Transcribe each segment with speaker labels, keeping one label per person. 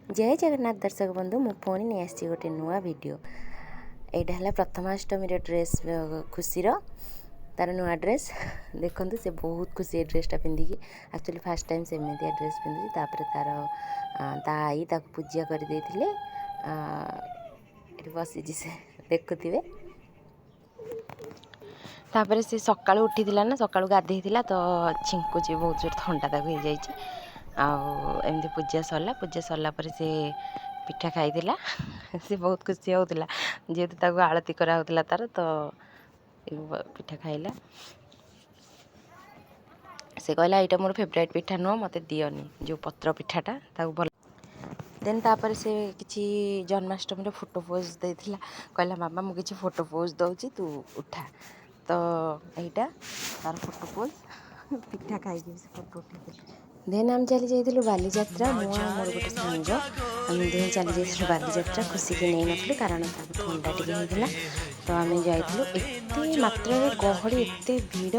Speaker 1: ଜୟ ଜଗନ୍ନାଥ ଦର୍ଶକ ବନ୍ଧୁ, ମୁଁ ପୁଣି ନେଇ ଆସିଛି ଗୋଟେ ନୂଆ ଭିଡ଼ିଓ। ଏଇଟା ହେଲା ପ୍ରଥମାଷ୍ଟମୀର ଡ୍ରେସ୍, ଖୁସିର ତାର ନୂଆ ଡ୍ରେସ୍। ଦେଖନ୍ତୁ, ସେ ବହୁତ ଖୁସି ଏ ଡ୍ରେସ୍ଟା ପିନ୍ଧିକି। ଆକ୍ଚୁଆଲି ଫାର୍ଷ୍ଟ ଟାଇମ୍ ସେ ଏମିତିଆ ଡ୍ରେସ୍ ପିନ୍ଧୁଛି। ତାପରେ ତାର ତା ଆଈ ତାକୁ ପୂଜା କରିଦେଇଥିଲେ। ଏଠି ବସିଛି ସେ, ଦେଖୁଥିବେ। ତାପରେ ସେ ସକାଳୁ ଉଠିଥିଲା ନା, ସକାଳୁ ଗାଧେଇଥିଲା ତ ଛିଙ୍କୁଛି ବହୁତ ଜୋର, ଥଣ୍ଡା ତାକୁ ହେଇଯାଇଛି। ଆଉ ଏମିତି ପୂଜା ସରିଲା। ପୂଜା ସରିଲା ପରେ ସେ ପିଠା ଖାଇଥିଲା। ସେ ବହୁତ ଖୁସି ହେଉଥିଲା, ଯେହେତୁ ତାକୁ ଆଳତି କରାହେଉଥିଲା ତାର, ତ ପିଠା ଖାଇଲା। ସେ କହିଲା, ଏଇଟା ମୋର ଫେଭରାଇଟ୍ ପିଠା ନୁହଁ, ମୋତେ ଦିଅନି। ଯେଉଁ ପତ୍ର ପିଠାଟା ତାକୁ ଭଲ। ଦେନ୍ ତାପରେ ସେ କିଛି ଜନ୍ମାଷ୍ଟମୀର ଫଟୋ ପୋଜ୍ ଦେଇଥିଲା। କହିଲା, ମାମା, ମୁଁ କିଛି ଫଟୋ ପୋଜ୍ ଦେଉଛି, ତୁ ଉଠା। ତ ଏଇଟା ତାର ଫଟୋ ପୋଜ୍। ପିଠା ଖାଇକି ବି ସେ ଫଟୋ ଉଠେଇଥିଲା। ଦେନ୍ ଆମେ ଚାଲି ଯାଇଥିଲୁ ବାଲିଯାତ୍ରା। ମୁଁ ଆଉ ମୋର ଗୋଟେ ସାଙ୍ଗ, ଆମେ ଦୁହେଁ ଚାଲି ଯାଇଥିଲୁ ବାଲିଯାତ୍ରା। ଖୁସିକି ନେଇନଥିଲୁ, କାରଣ ତାକୁ ଥଣ୍ଡା ଟିକେ ହେଇଥିଲା। ତ ଆମେ ଯାଇଥିଲୁ। ଏତେ ମାତ୍ରାରେ ଗହଳି, ଏତେ ଭିଡ଼,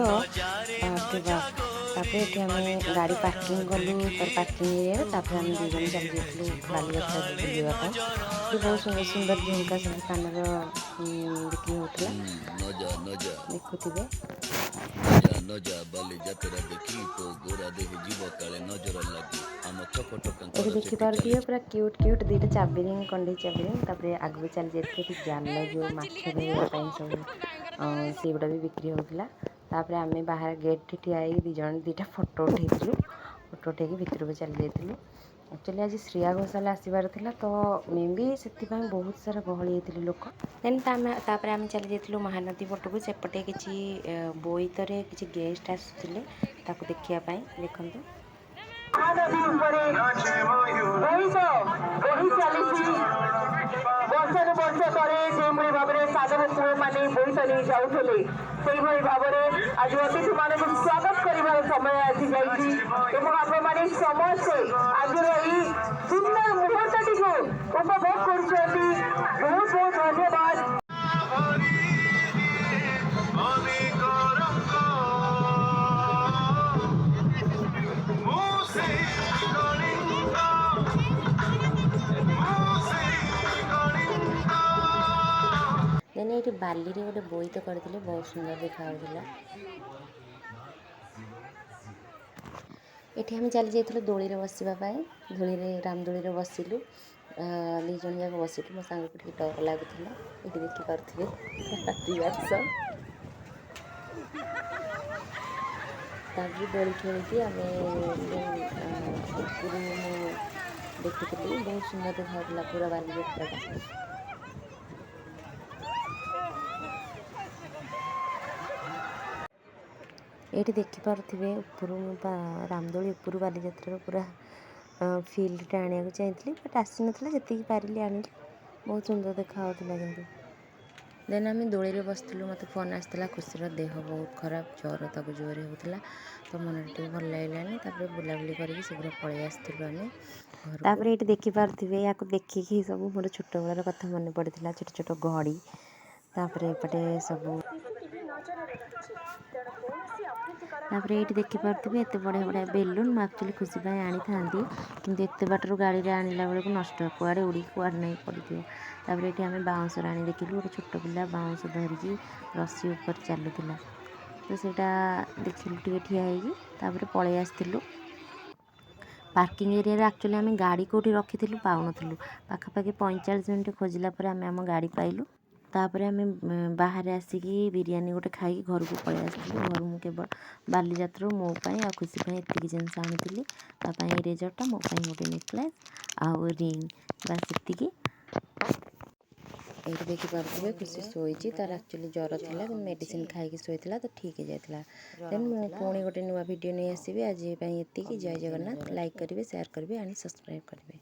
Speaker 1: ବାପରେ ବାପ। ତାପରେ ଏଠି ଆମେ ଗାଡ଼ି ପାର୍କିଂ କଲୁ ତାର ପାର୍କିଂ ଏରିଆରେ। ତାପରେ ଆମେ ଦୁଇ ଜଣ ଚାଲି ଯାଇଥିଲୁ ବାଲିଯାତ୍ରା ବୁଲିବା ପାଇଁ। ଏଠି ବହୁତ ସୁନ୍ଦର ସୁନ୍ଦର ଝୁମକା ସବୁ କାନର ବିକ୍ରି ହେଉଥିଲା, ଦେଖୁଥିବେ।
Speaker 2: ବାଲିଯାତ୍ରା ଦେଖି ତୋ ଗୋରା ଦେହେ ଯିବ କାଳେ ନଜର ଲାଗି, ଆମ ଛକ
Speaker 1: ଏଠି
Speaker 2: ଟୋକାଙ୍କର ସେଠି
Speaker 1: ଦେଖିପାରୁଥିବେ
Speaker 2: ଚାଲିଛି।
Speaker 1: ପୁରା କ୍ୟୁଟ୍ କ୍ୟୁଟ୍ ଦୁଇଟା ଚାବି ରିଙ୍ଗ, କଣ୍ଢେଇ ଚାବି ରିଙ୍ଗ। ତାପରେ ଆଗକୁ ଚାଲି ଯାଇଥିଲେ, ଏଠି ଜାଲ ଯେଉଁ ମାଛ ଧରିବା ପାଇଁ ସବୁ ସେଗୁଡ଼ା ବି ବିକ୍ରି ହେଉଥିଲା। ତାପରେ ଆମେ ବାହାରେ ଗେଟ୍ଠି ଠିଆ ହେଇକି ଦୁଇ ଜଣ ଦୁଇଟା ଫଟୋ ଉଠେଇଥିଲୁ। ଫଟୋ ଉଠେଇକି ଭିତରକୁ ଚାଲି ଯାଇଥିଲୁ। ଆକ୍ଚୁଆଲି ଆଜି ଶ୍ରେୟା ଘୋଷାଲ ଆସିବାର ଥିଲା, ତ ମେ ବି ସେଥିପାଇଁ ବହୁତ ସାରା ଗହଳି ହେଇଥିଲେ ଲୋକ। ଦେନ୍ ତାପରେ ଆମେ ଚାଲି ଯାଇଥିଲୁ ମହାନଦୀ ପଟକୁ। ସେପଟେ କିଛି ବୋଇତରେ କିଛି ଗେଷ୍ଟ ଆସୁଥିଲେ ତାକୁ ଦେଖିବା ପାଇଁ, ଦେଖନ୍ତୁ।
Speaker 3: ମହାନଦୀ ଉପରେ ବୋଇତ ବହି ଚାଲିଛି। ବର୍ଷାନୁ ବର୍ଷ ତଳେ ଯେଉଁଭଳି ଭାବରେ ସାଧବ ପୁଅମାନେ ବୋଇତ ନେଇ ଯାଉଥିଲେ, ସେଇଭଳି ଭାବରେ ଆଜି ଅତିଥିମାନଙ୍କୁ ସ୍ୱାଗତ କରିବାର ସମୟ ଆସିଯାଇଛି ଏବଂ ଆପଣମାନେ ସମସ୍ତେ ଆଜିର ଏଇ ସୁନ୍ଦର ମୁହୂର୍ତ୍ତଟିକୁ ଉପଭୋଗ କରୁଛନ୍ତି। ବହୁତ ବହୁତ ଧନ୍ୟବାଦ।
Speaker 4: ଅନେକ ରଙ୍ଗ, ମୁଁ ସେଇ କଳିଙ୍ଗ, ମୁଁ ସେଇ କଳିଙ୍ଗ।
Speaker 1: ଦେନ୍ ଏଇଠି ବାଲିରେ ଗୋଟେ ବୋଇତ କରିଥିଲେ, ବହୁତ ସୁନ୍ଦର ଦେଖାଯାଉଥିଲା। ଏଠି ଆମେ ଚାଲି ଯାଇଥିଲୁ ଦୋଳିରେ ବସିବା ପାଇଁ। ଦୋଳିରେ, ରାମଦୋଳିରେ ବସିଲୁ, ଦୁଇ ଜଣ ଯାକ ବସିଲୁ। ମୋ ସାଙ୍ଗକୁ ଟିକେ ଡର ଲାଗୁଥିଲା। ଏଠି ଦେଖିପାରୁଥିବେ ରିଆକ୍ସନ୍। ତାପରେ ଦୋଳି ଖେଳିକି ଆମେ ଦେନ୍ ଉପରୁ ମୁଁ ଦେଖୁଥିଲି, ବହୁତ ସୁନ୍ଦର ଦେଖାଯାଉଥିଲା ପୁରା ବାଲିଯାତ୍ରାଟା। ଏଇଠି ଦେଖିପାରୁଥିବେ, ଉପରୁ ମୁଁ ରାମଦୋଳି ଉପରୁ ବାଲିଯାତ୍ରାର ପୁରା ଫିଲ୍ଡଟା ଆଣିବାକୁ ଚାହିଁଥିଲି, ବଟ୍ ଆସିନଥିଲା। ଯେତିକି ପାରିଲି ଆଣିଲି। ବହୁତ ସୁନ୍ଦର ଦେଖାଯାଉଥିଲା କିନ୍ତୁ। ଦେନ୍ ଆମେ ଦୋଳିରେ ବସିଥିଲୁ, ମୋତେ ଫୋନ୍ ଆସିଥିଲା, ଖୁସିର ଦେହ ବହୁତ ଖରାପ, ଜ୍ୱର ତାକୁ ଜୋରେ ହେଉଥିଲା। ତ ମନଟା ଟିକେ ଭଲ ଲାଗିଲାନି। ତାପରେ ବୁଲାବୁଲି କରିକି ଶୀଘ୍ର ପଳେଇ ଆସିଥିଲୁ ଆମେ ଘରକୁ। ତାପରେ ଏଇଠି ଦେଖିପାରୁଥିବେ, ୟାକୁ ଦେଖିକି ସବୁ ମୋର ଛୋଟବେଳର କଥା ମନେ ପଡ଼ିଥିଲା, ଛୋଟ ଛୋଟ ଘଡ଼ି। ତାପରେ ଏପଟେ ସବୁ, ତାପରେ ଏଇଠି ଦେଖିପାରୁଥିବେ ଏତେ ବଢ଼ିଆ ବଢ଼ିଆ ବେଲୁନ୍। ମୁଁ ଆକ୍ଚୁଆଲି ଖୁସି ପାଇଁ ଆଣିଥାନ୍ତି, କିନ୍ତୁ ଏତେ ବାଟରୁ ଗାଡ଼ିରେ ଆଣିଲା ବେଳକୁ ନଷ୍ଟ, କୁଆଡ଼େ ଉଡ଼ିକି କୁଆଡ଼େ ନେଇ ପଡ଼ିଥିବ। ତାପରେ ଏଠି ଆମେ ବାଉଁଶ ରାଣୀ ଦେଖିଲୁ। ଗୋଟେ ଛୋଟ ପିଲା ବାଉଁଶ ଧରିକି ରସି ଉପରେ ଚାଲୁଥିଲା, ତ ସେଇଟା ଦେଖିଲୁ ଟିକେ ଠିଆ ହେଇକି। ତାପରେ ପଳେଇ ଆସିଥିଲୁ। ପାର୍କିଂ ଏରିଆରେ ଆକ୍ଚୁଆଲି ଆମେ ଗାଡ଼ି କେଉଁଠି ରଖିଥିଲୁ ପାଉନଥିଲୁ। ପାଖାପାଖି 45 ମିନିଟ୍ ଖୋଜିଲା ପରେ ଆମେ ଆମ ଗାଡ଼ି ପାଇଲୁ। ତାପରେ ଆମେ ବାହାରେ ଆସିକି ବିରିୟାନୀ ଗୋଟେ ଖାଇକି ଘରକୁ ପଳେଇ ଆସିଥିଲୁ। ଘରୁ ମୁଁ କେବଳ ବାଲିଯାତ୍ରାରୁ ମୋ ପାଇଁ ଆଉ ଖୁସି ପାଇଁ ଏତିକି ଜିନିଷ ଆଣିଥିଲି। ତା ପାଇଁ ଇରେଜରଟା, ମୋ ପାଇଁ ଗୋଟେ ନେକଲେସ୍ ଆଉ ରିଙ୍ଗ, ବାସ୍ ଏତିକି। ଏଇଠି ଦେଖିପାରୁଥିବେ, ଖୁସି ଶୋଇଛି। ତାର ଆକ୍ଚୁଆଲି ଜ୍ୱର ଥିଲା, କିନ୍ତୁ ମେଡ଼ିସିନ ଖାଇକି ଶୋଇଥିଲା ତ ଠିକ୍ ହେଇଯାଇଥିଲା। ଦେନ୍ ମୁଁ ପୁଣି ଗୋଟେ ନୂଆ ଭିଡ଼ିଓ ନେଇ ଆସିବି। ଆଜି ପାଇଁ ଏତିକି। ଜୟ ଜଗନ୍ନାଥ। ଲାଇକ୍ କରିବେ, ସେୟାର କରିବେ ଆଣ୍ଡ ସବସ୍କ୍ରାଇବ୍ କରିବେ।